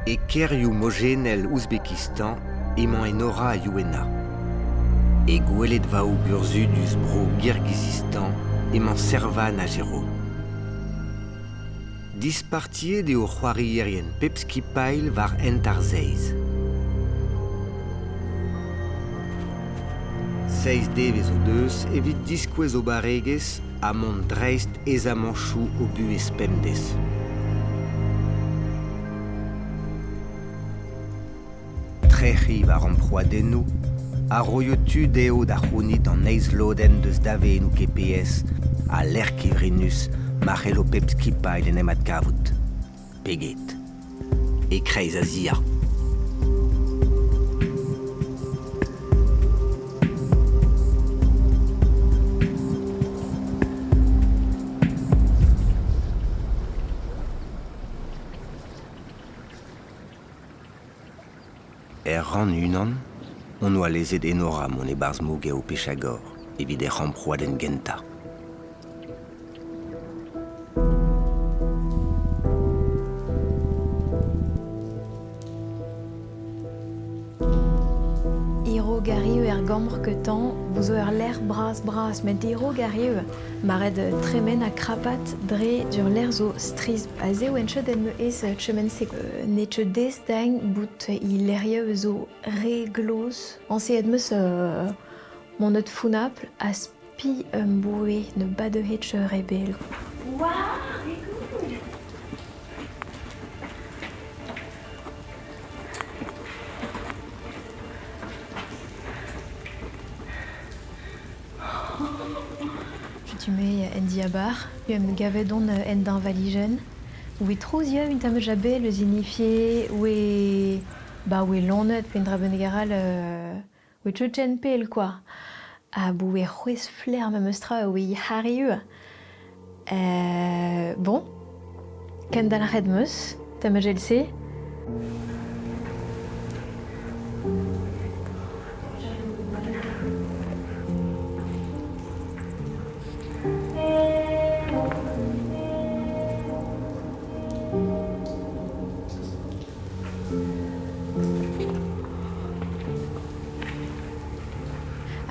E kêrioù mojennel Ouzbekistan emañ Enora ha Youena. E gweledvaoù burzhudus bro Girgizistan emañ Servan ha Jérôme. Dispartiet eo c'hoarierien pep skipailh war hent ar seizh. Seizh devezh o deus evit diskouez o barregezh ha mont dreist aezamañchoù o buhez pemdez. Trec'hiñ war amprouadennoù a roio tu dezho da c'hounit an eizh lodenn deus daveennoù KPS ha lec'h kevrinus ma c'hello pep skipailh en em adkavout. Pe get. E-kreiz Azia. Er rann unan hon oa lezet Enora mont e-barzh mougev Pechagor evit hec'h amprouadenn gentañ. Hiro Garieu er gambr ketañ zo ur lec'h bras-bras met Hiro Garieu maret tremen ha krapat dre ur lec'h zo strizh. Aze oan ket en ez kement-se n'eo ket des dezhañ bout he lec'hioù zo re gloz. Añseet 'm eus mont founnapl ha spi am boe ne badehe ket re bell. Setu me en diabarzh, em gavet on en deñvalijenn. Oe trouz ivez un tamm jabel eus inifie, oe ba oe lonet pe un dra bennak arall oe tcheutchen pell kwa. Ha boe c'hwezh flaer memes tra oe hariv. Bon, kendalc'het 'm eus, tamm evel-se.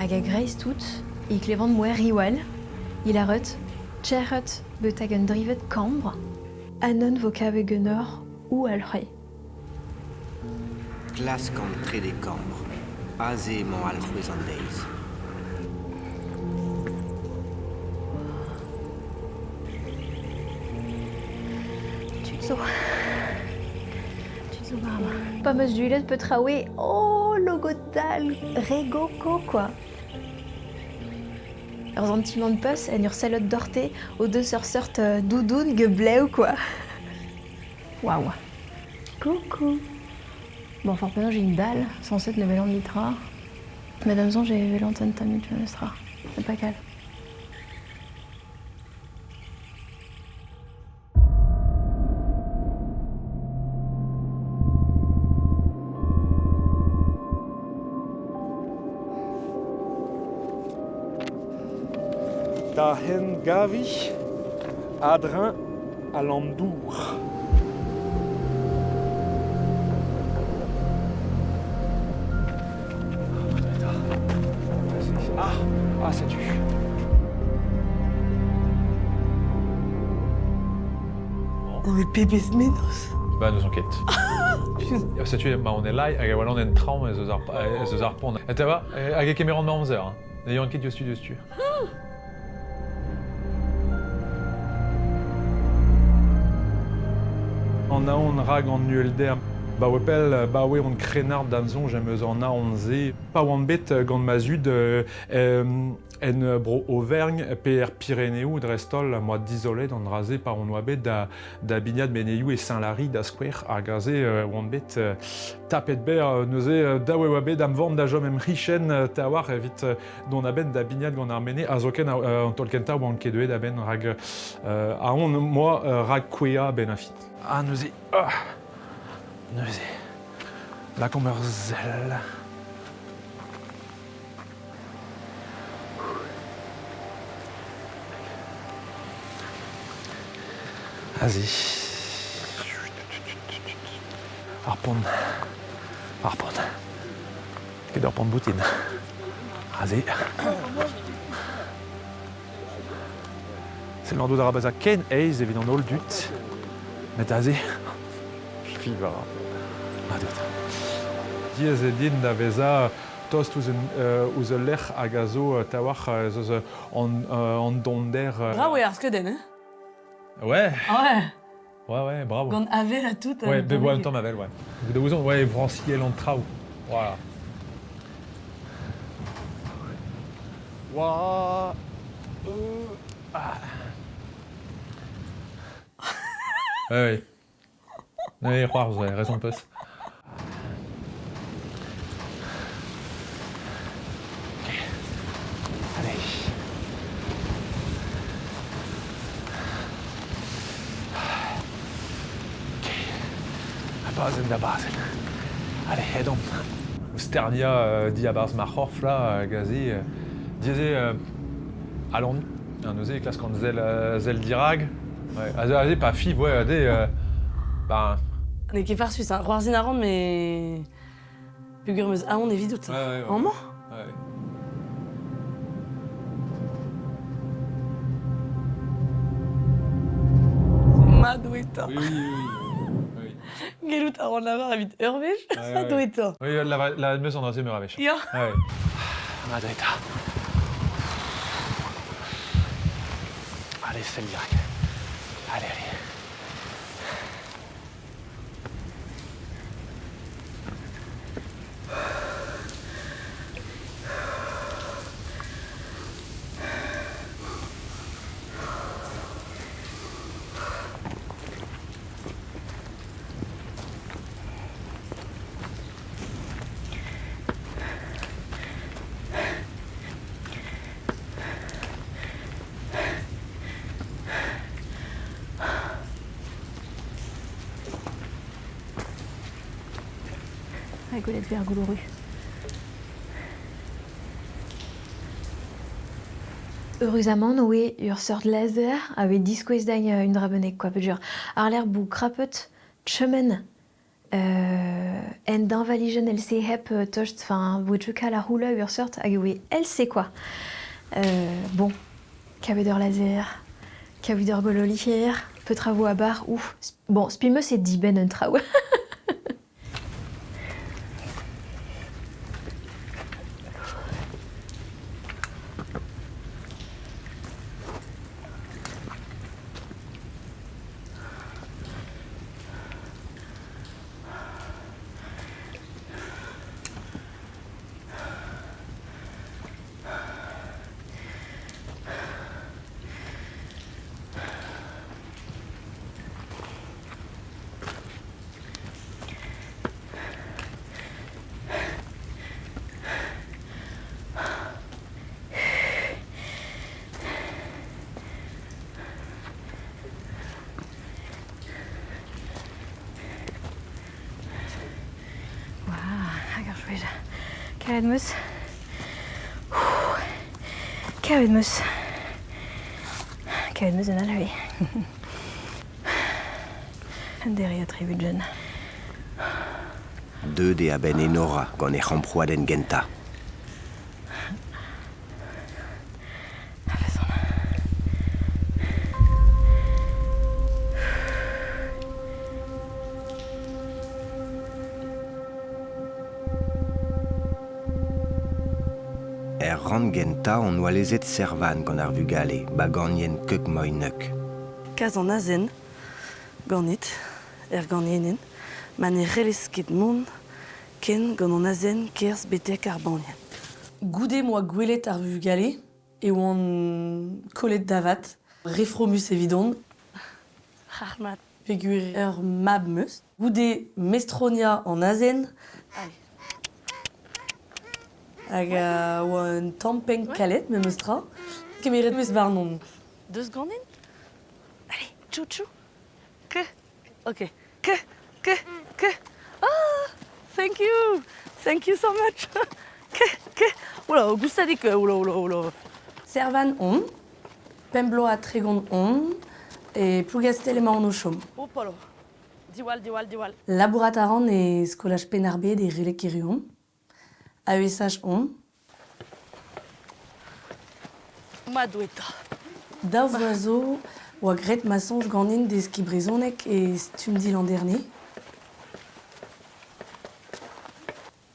Hag a-greiz-tout e klevan mouezh Riwal, il a reut, tcherret betek un drivet kambr, anon vo kavet ganeoc'h ou alc'hwez. Klask an trede kambr. Aze emañ alc'hwez an deiz. Tud zo. Tud zo war Pa 'm eus gwelet petra oe, oh, logodal, re goko, quoi. Ur santimant peus en ur sellet doc'hte o deus ur seurt doudoun geblev, quoi. Waouh. Coucou. Bon, enfin, penaos j'ai une dalle, censé ne velan nitra. Madame Zon, j'ai velant un tammig memestra. C'est pas cal. Da hen gavi a-dreñv al lamm-dour. Ah, ah, setu. Non mais pebezh mennozh. Ba n'ouzon ket. Setu ma on e lai hag e welan en traoñ ez eus ar, ez eus ar pont. Eta va, hag e kemeran ma amzer. Hein. Ne yan ket diouzhtu diouzhtu. An aon rak an uhelder. Baoe pell, baoe on krennard da'm soñj em eus an aon-se. Pa oan bet gant ma zud En bro Auvergne pe er Pireneoù dreist-holl am boa dizolet an dra-se pa on oa bet da, da bignat menezioù e Saint-Lary da skouer hag aze oan bet tapet berr neuze dav e oa bet da'm vamm da chom em c'hichen tawalc'h evit dont a-benn da bignat gant ar menez ha zoken an taol kentañ oan ket deuet a-benn rak aon 'moa rak kouezhañ a-benn ar fin. Ah neuze, ah, neuze, lakaomp ur sell. Aze. Ar pont. Ar pont. Ket ur pont boutin. Aze. Sell an dud a ra bezañ ken aes evit an holl dud. Met aze, fiv a ra. Ma dud. Diaes eo din da vezañ tost ouzh un, ouzh ul lec'h hag a zo tawalc'h ez eus an, an donder. Brav eo ar skeudenn, hein? Ouais. Ouais. Ouais, ouais, bravo. Gant avel ha tout. Ouais, bet oa un tamm avel, ouais. Da ouzon, ouais, brañsiell an traoù. Voilà. Oa... ah. Ouais, ouais. Ouais, c'hoarzh, ouais, raison peus. Allez. Bazenn da bazenn. Allez, edomp. Sternia diabarzh ma c'horf là, hag aze, diaes eo alan. Neuze e klaskan sell, sell dirak. Ouais, aze, aze pa fiv, ouais, aze, ben... N'eo ket farsus, hein. C'hoarzhin a ran, mais peogwir 'm eus aon evidout. Ouais, ouais, ouais. Amañ? Ouais. Mat Oui, oui, oui, oui. oui. Gellout a ran lavar evit ur wech, Ouais, mat ouais. eta. Oui, la, la meus an dra-se meur a wech. Ya. Ouais. Mat eta. Allez, sell dirak. Allez, allez. Gwelet ver gouloù Eüruzamant oe ur seurt laser a vez diskouez dagn un dra bennak quoi peogwir ar lec'h bout krapet tremen en deñvalijenn èl-se hep tost enfin voe kal ar c'houlañ ur seurt hag e oe èl-se quoi. Bon, kavet ur laser, kavet ur gololier, petra vo a-bar, ouf. Bon, spi 'meus e dibenn un traoù. Hag ar chouej. Kavet 'meus. Kavet 'meus. Kavet 'meus un all ivez. Un dereat tribut Deuet eo a-benn Enora gant he c'hamprouadenn gentañ. Er rann gentañ hon oa lezet Servan gant ar vugale ba ganienn Keuk-Moineuk. Kas an azen ganit er ganienenn ma ne c'hellez ket mont ken gant an azen kerzh betek ar banniel. Goude m'oa gwelet ar vugale e oan kollet da vat, re fromus evidon. Rac'h-mat peogwir ur mab 'meus. Goude mestroniañ an azen, hag a oa un tamm penn kalet memes tra. Kemeret 'meus warnon. Deus ganin? Allez, tchou tchou. Ke Ok. Ke ke ke Ah Thank you Thank you so much Ke ke Oula, goustadik, oula, oula, oula. Servan on, pemp bloaz ha 30 on, e Plougastell emaon o chom. Hopala. Diwall, diwall, diwall. Labourat a ran e skolaj Penn-ar-Bed e Relek-Kerhuon. AESH on. Ma Doue 'ta. Daou vloaz zo oa graet ma soñj ganin deskiñ brezhoneg e Stumdi Landerne.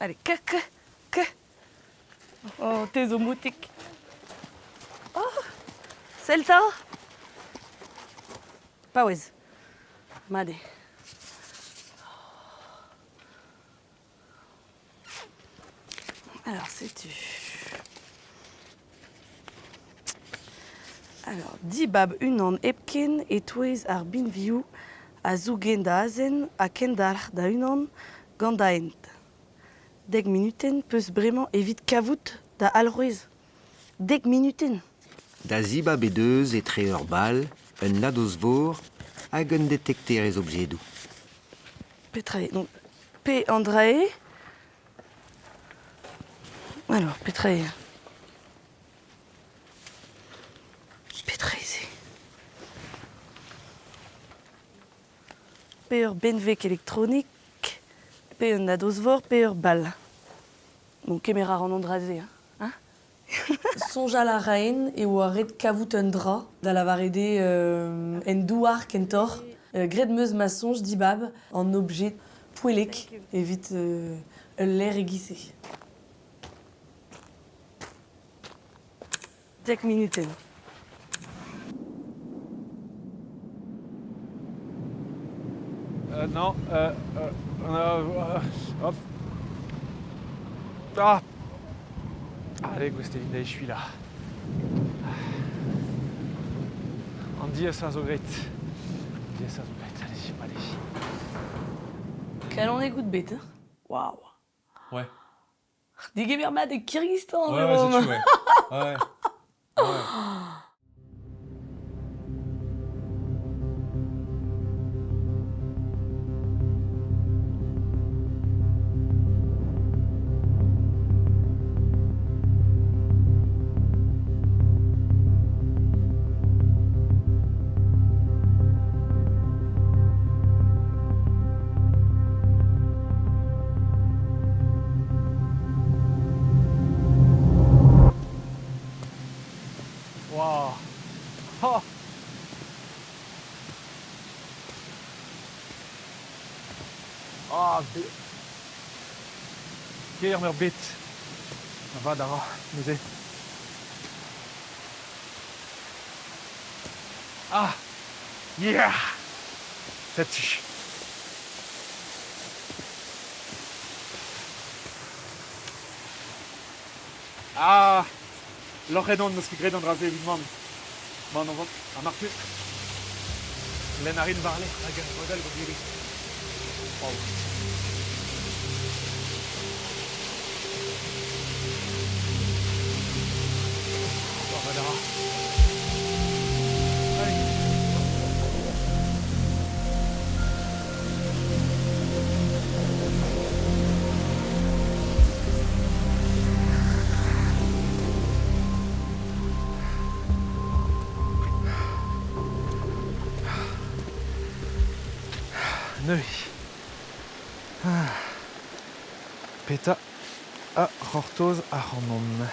Allez, k, k, k. Oh, te zo moutik. Oh, sell 'ta. Paouez. Mat eo. Alors, setu. Alors, dibab unan hepken e-touez ar binvioù a zougen da azen ha kendalc'h da-unan gant da hent. Dek munutenn 'peus bremañ evit kavout da alc'hwez. Dek munutenn ! Da zibab he deus etre ur bal, un nadoz-vor hag un detekterez objedoù. Petra eo donc P an dra-se Alors, petra eo Petra eo se Pe ur benveg elektronik, pe un nadoz-vor, pe ur bal. Bon, kemer a ran an dra-se, hein Soñjal a raen e oa ret kavout un dra, da lavaret eo en douar kentoc'h. Graet 'm eus ma soñj dibab an objet poellek evit ul lec'h e-giz-se. Dek munutenn. Non, hop. Ah Allez, gouest evit da echuiñ là. An diaes a zo graet. An diaes a zo graet. Allez, allez. Kalonek out bet, hein Waouh. Ouais. Degemer mat e Kirghizstan, Ouais, setu, ouais. Ouais. Ouais. Wow. Oh. Ah, Ker meurbet. Vad a ra, neuze. Ah Yeah Setu. Ah Loc'het on, n'eus ket graet an dra-se evit mann. Mann on ha marteze lenn a rin war-lerc'h hag ar model vo diris. Wow. Neuze. Ah. Petra a c'hortoz ac'hanon?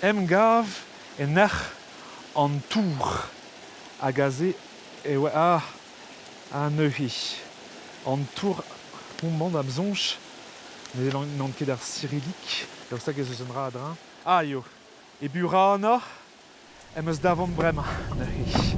Emgav en nec'h an tour hag aze e oa ah ha neuze an tour homañ da'm soñj ne n'on ket ar sirilik daoust hag ez eus un dra a-dreñv ah eo e Burana em eus da vont bremañ neuze.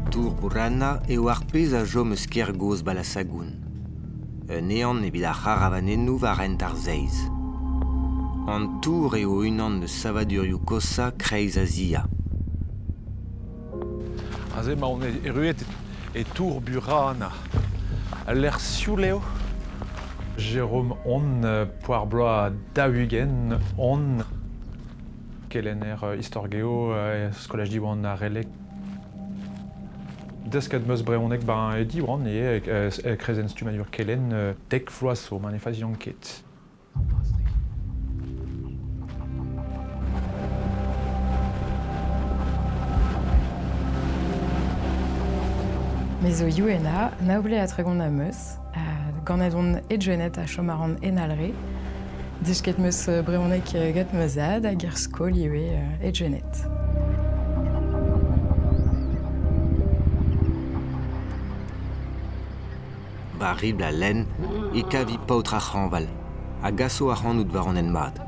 Tour Burana eo ar pezh a chom eus kêr gozh Balasagun. Un ehan evit ar c'haravanennoù war hent ar seiz. An tour eo unan eus savadurioù koshañ Kreiz Azia. Aze emaon erruet e tour Burana. Ul lec'h sioul eo. Jérôme on, poar bloaz 40 on, kelenner istor geo skolaj Diwan ar Releg. Desket 'meus brezhoneg 'ba e Diwan ivez, e kreizenn stummadur kelenn dek vloaz zo, ma ne fazian ket. Me zo Youena, nav bloaz ha 30 am eus. Ganet on e Gwened ha chom a ran en Alre. Desket 'm eus brezhoneg gant ma zad hag er skol ivez e Gwened. War ribl al lenn e kavi paotr ar c'hañval a gaso ac'hanout war an hent mat.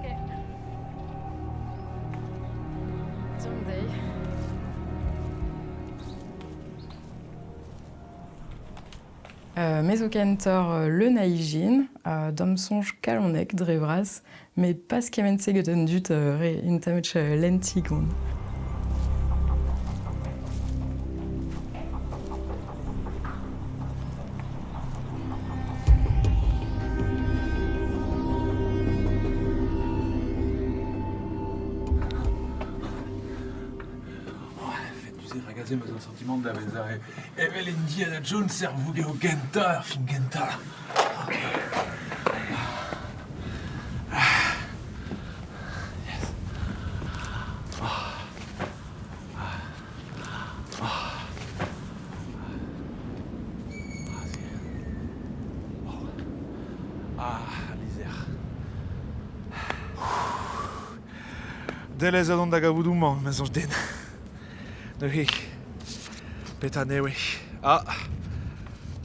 Me zo kentoc'h leun a ijin, da'm soñj kalonek dre vras, met pas kement-se get an dud re intamet lentik on. Aze 'm eus ar santimant da vezañ evel Indiana Jones er vougev gentañ, er film gentañ. Ah, lizher. Delez a dont da gavout homañ, ma soñj din. Neuze, petra nevez? Ah,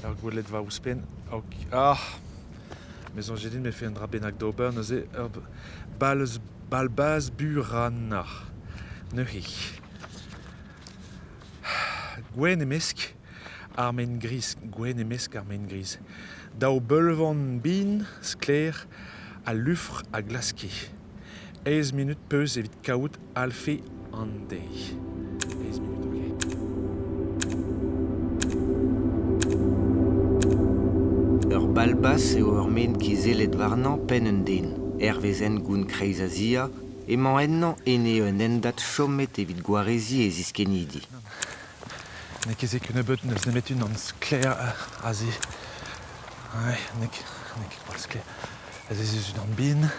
ur gweledva ouzhpenn. Ok. Ah, me soñje din 'mefe un dra bennak d'ober neuze ur balz balbaz burana. Neuze, gwenn e-mesk ar maen gris, gwenn e-mesk ar maen gris. Daou beulvan bin sklaer ha lufr a glaske. Eizh minut peus evit kaout alfe an deiz. Eizh minut, ok. Ur balbas eo ur maen kizellet warnañ penn un den. Hervez hengoun Kreiz-Azia emañ ennañ ene un hendad chomet evit gwareziñ e ziskennidi. N'eo ket se kennebeut, n'eus nemet unan sklaer aze. Ouais, n'eo ket gwall sklaer. Aze ez eus unan bihan.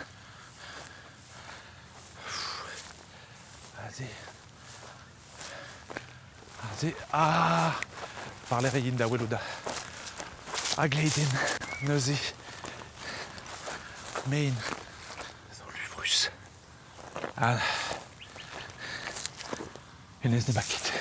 Aze. Aze. Ah! War-lerc'h e yin da welout a gleidenn neuze. Mein. Zo lufrus. Ah. Hennezh ne bak ket.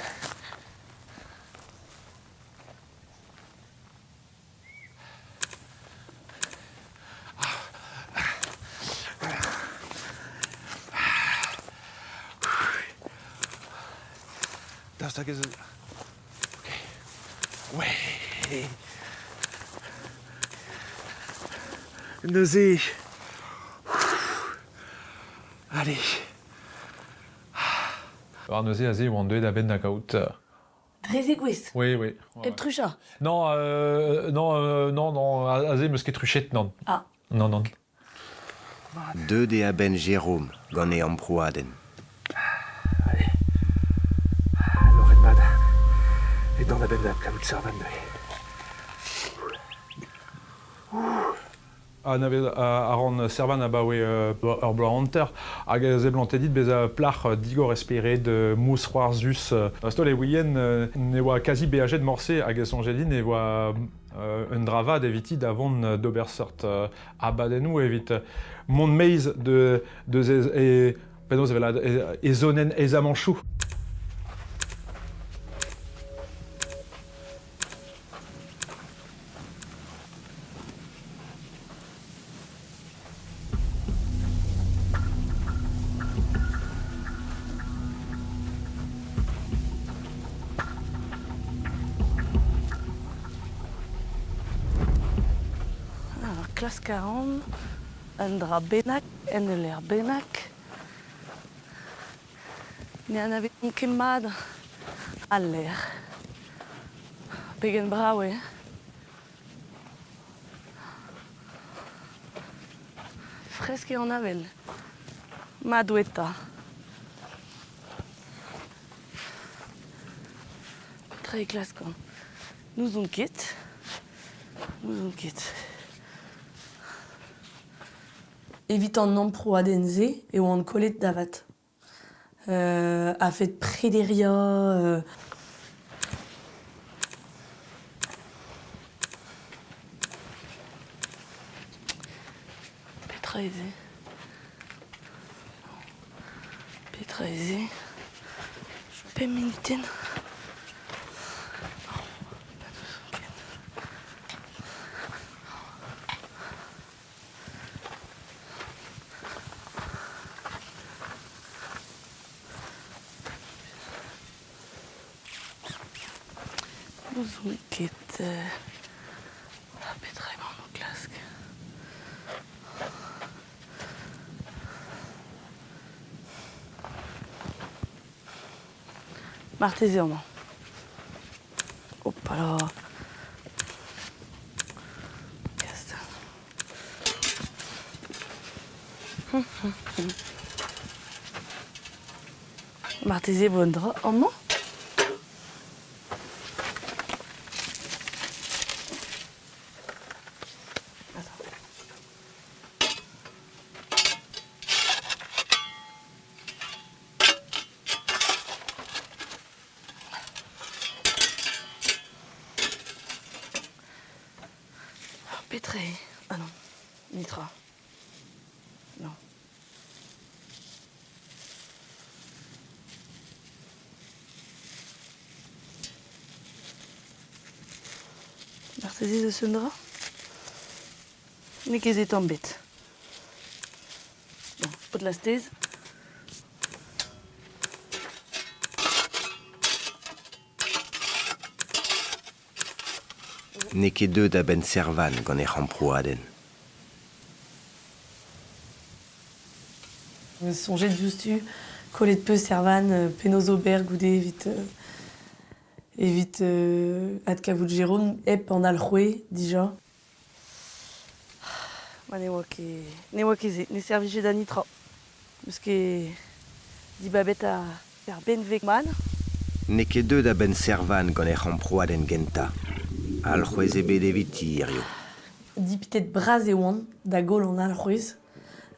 Daoust hag ez eus... Ok. Ouais. Neuze... Allez. War neuze aze e oan deuet a-benn da gaout Dre zegouezh Oui, oui. Hep truchañ Non, non, non, non, aze 'm eus ket truchet, non. Ah. Non, non. Deuet eo a-benn Jérôme gant e amprouadenn. Allez. Lorraine mat. Edan a-benn da kaout servat neuze. Anavez a ran Servan abaoe ur bloaz hanter hag a seblante dit bezañ plac'h digor e spered, mousc'hoarzhus. Dreist-holl e ouien ne oa kazi beajet morse hag e soñje din e oa un dra vat eviti da vont d'ober seurt abadennoù evit mont maez de, deus e, penaos evel e zonenn aezamañchoù. Klask a ran un dra bennak en ul lec'h bennak. Ne anavezan ket mat al lec'h. Pegen brav eo. Fresk eo an avel. Ma Doue 'ta. Petra e klaskan? N'ouzon ket. N'ouzon ket. Evit an amprouadenn-se e oan kollet da vat. A-fet prederiañ. Petra eo se? Petra eo se? Pemp munutenn. N'ouzon ket petra emaon o klask. Marteze amañ. Hopala. Marteze e vo un dra amañ? Petra eo? Ah non, netra. Non. Marteze eus un dra? N'eo ket se tamm ebet. Bon, paotr lastez. N'eo ket deuet a-benn Servan gant hec'h amprouadenn. Soñjet diouzhtu, kollet 'peus Servan penaos ober goude evit evit adkavout Jérôme hep an alc'hwez dija. Ma ne oa ket ne oa ket se, ne servije da netra. 'Meus ket dibabet ar benveg-man. N'eo ket deuet a-benn Servan gant hec'h amprouadenn gentañ. Alc'hwez ebet eviti hiziv. Dipitet bras e oan da goll an alc'hwez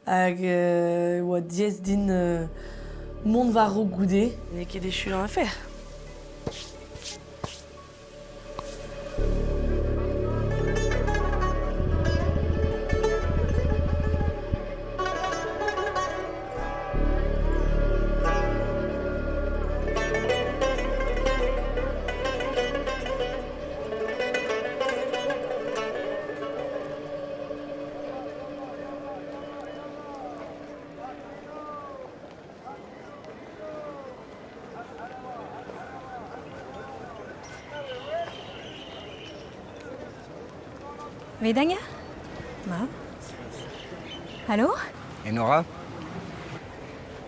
hag e oa diaes din mont war-raok goude. N'eo ket echu an afer. Vedagna? Ma. Allo? Enora?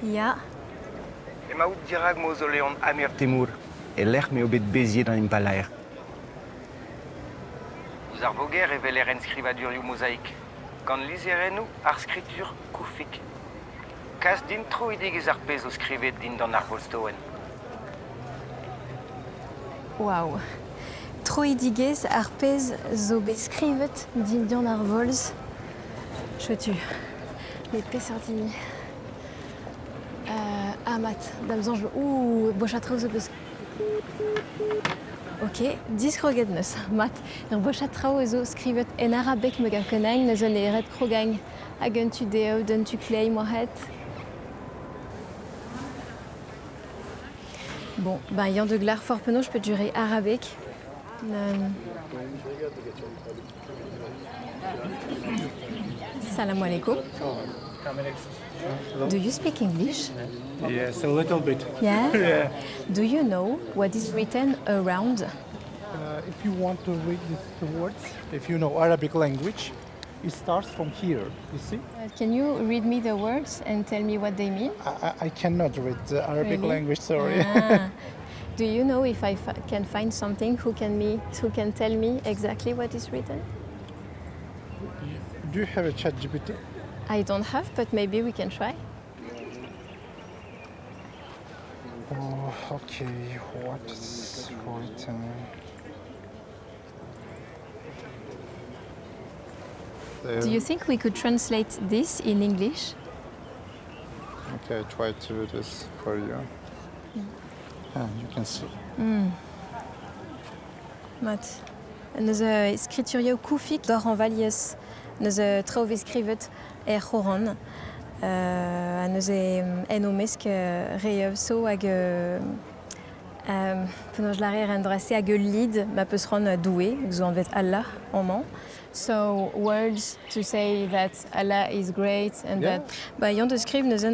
Ya. Emaout dirak mausoleon Amir Temur, e-lec'h m'eo bet beziet an impalaer. Ouzh ar voger e weler enskrivadurioù mozaik, gant lizherennoù ar skritur koufik. Kas din troidigezh ar pezh zo skrivet dindan ar volz-doenn. Waouh. Troidigezh ar pezh zo bet skrivet dindan ar volz. Setu. Met peseurt hini? Ah mat, da'm soñj ouh, bochad traoù zo peus. Ok, diskroget 'neus. Mat, ur bochad traoù zo skrivet en arabeg ma gav kenañ neuze ne ret krogañ hag un tu dehou d'un tu kleiz moarvat. Bon, ben Yann de Glar fort penaos je peux durer arabeg. Salam alaikum. Do you speak English? Yes, a little bit. Yeah? Yeah. Do you know what is written around? If you want to read these words, if you know Arabic language, it starts from here, you see? Can you read me the words and tell me what they mean? I cannot read the Arabic Really? language, sorry. Ah. Do you know if I can find something who can tell me exactly what is written? Do you have a chat GPT? I don't have, but maybe we can try. Oh, okay, what's written? Do you think we could translate this in English? Okay, I try to do this for you. Ah, you can see. Mat. Neuze skriturioù koufik d'or an valiez. Neuze traoù vez skrivet er c'horan. Ha neuze en o mesk re so hag penaos lârer an dra-se hag ul lid ma peus c'hoant Doue, zo anvet Allah amañ. So words to say that Allah is great and that... Ba yann deus skriv neuze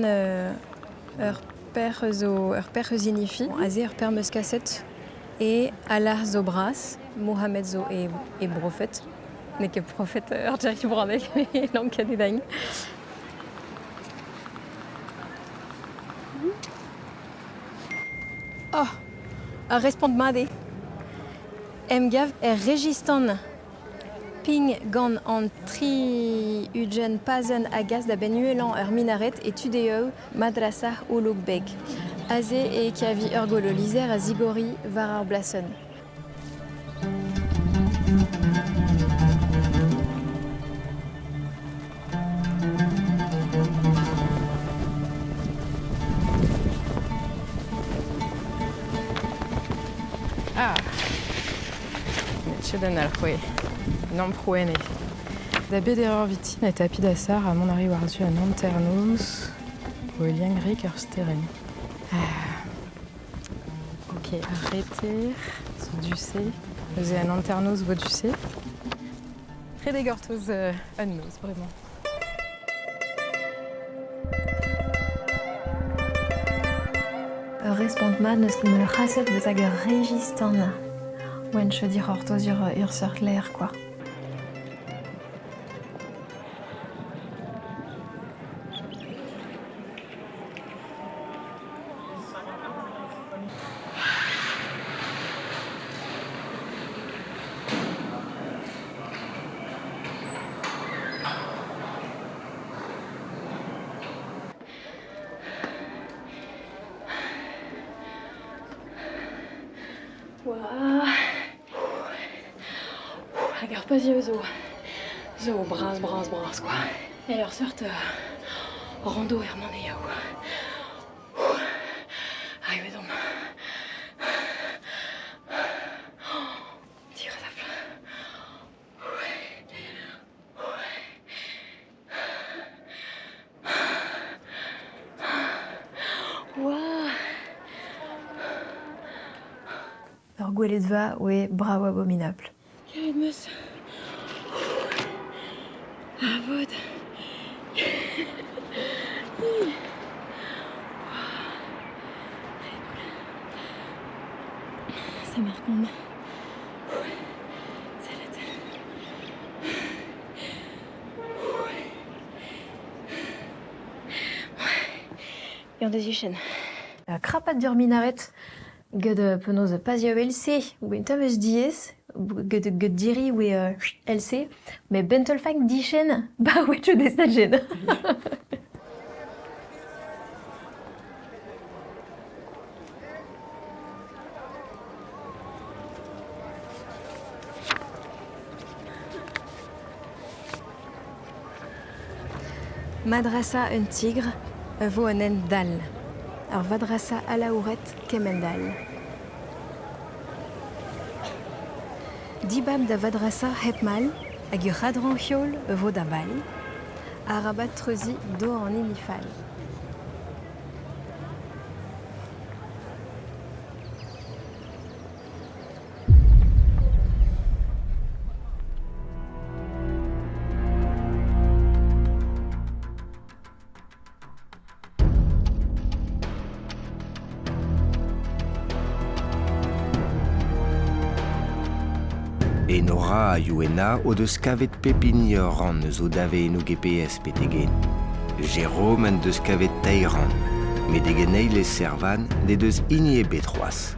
ur per zo ur per eus inifi, aze ur per meus kaset e Allah zo bras, Mohamed zo e, e brofet. N'eo ket profet ur jerry brandek, met lanket e dain. Oh, ar respont mat eo. Emgav er Registan. Ping gant an 60 pazenn a gas da benn uhelañ ur minaret e tudeoù Madrasah Ulugh Beg. Aze e kavi ur golo lizher a zigoriñ war ar blasenn. Ah Met an alc'hwez. N'amprouenn eo. Da beder eur vintin e tapit asar ha mont a ri war-zu an hanternoz o heuliañ rik ur sterenn. Ah. Ok, ar reter zo du-se. Neuze an hanternoz vo du-se. Ret eo gortoz un noz bremañ. Ur respont mat n'eus ket ma c'haset betek ur Registan. Oan chout dic'hortoz ur seurt lec'h quoi. Hag ar pazioù zo zo bras bras bras quoi. E ur seurt rando er maneioù. Arrivet omp. Digredapl. Ur gweledva oe brav abominapl. Kavet 'meus ar vod. Samarkand. Sellet. Ur deus Krapat d'ur minaret get penaos pazioù LC oe un tamm eus diaes get get diri oe LC met bentolfag dichen ba oe teu destajen. Madrasa un tigr a vo un hent dall. Ar vadrasa alaouret kemend-all. Dibab da vadrasa hep mall hag ur c'hadranhiol a vo da bal. Arabat treuziñ dor an hini fall. Enora ha Youena o deus kavet pep hini ur rann eus o daveennoù GPS betek-hen. Jérôme en deus kavet teir rann, met e geneil e Servan n'he deus hini ebet c'hoazh.